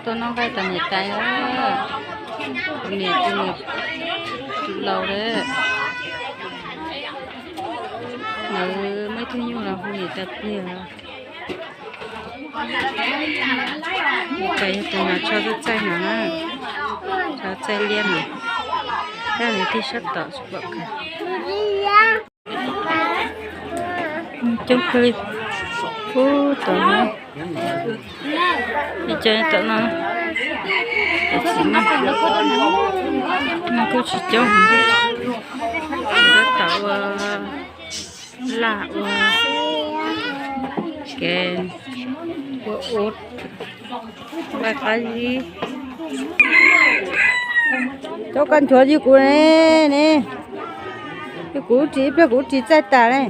Tuaj noj nqaij tom niam tais, tus niam tus niam laus lawm. Lawv muaj ib tug nyuj los hu niam tais pliag. Niam tais yog tus no tso txaij txaij no na, tso txaij liab no. Tab sis tib sab tom tsis pom kawg. Coob kawg li. Ub, tom no, ib co tom no, tab sis no, no kuj tsis coob heev. Tab tom ua laj ua kev ua ub, nqaij qab zib. Cov koj nchuav yug kuv ne, ne. Yug kuv ris ib pliag kuv ris txaij tas ne.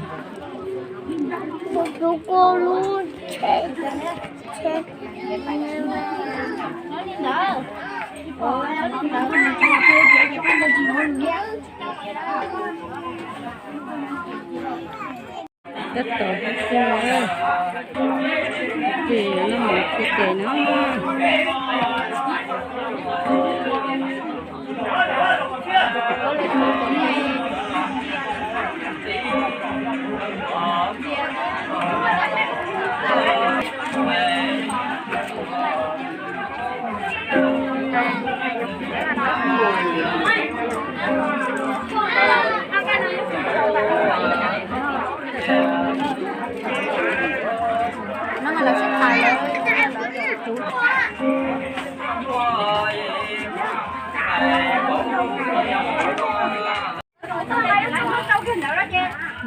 Tab tom hauv xyoo na, ces yuav noj mov ua ke no.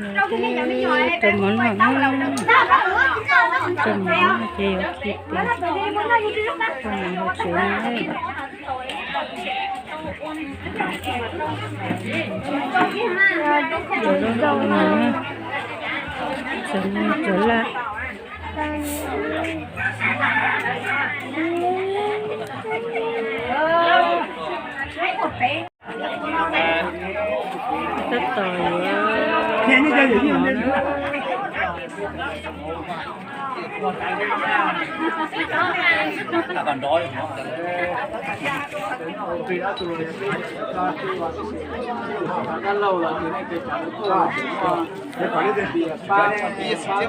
Rau mov noj na, rau mov noj ces yuav khi tes, rau mov hauv tsev na. Yuav zoo zoo no, txawm nws cov laj. Tab tom yuav coob ces thaij sab, thaij sab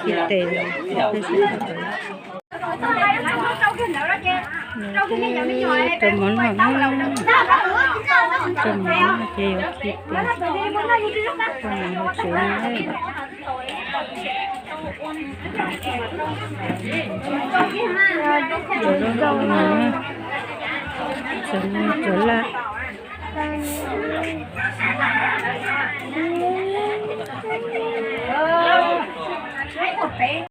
khi tes. Rau mov noj na, rau mov noj ces yuav khi tes, rau mov hauv tsev na. Yuav zoo zoo no, txawm nws cov laj.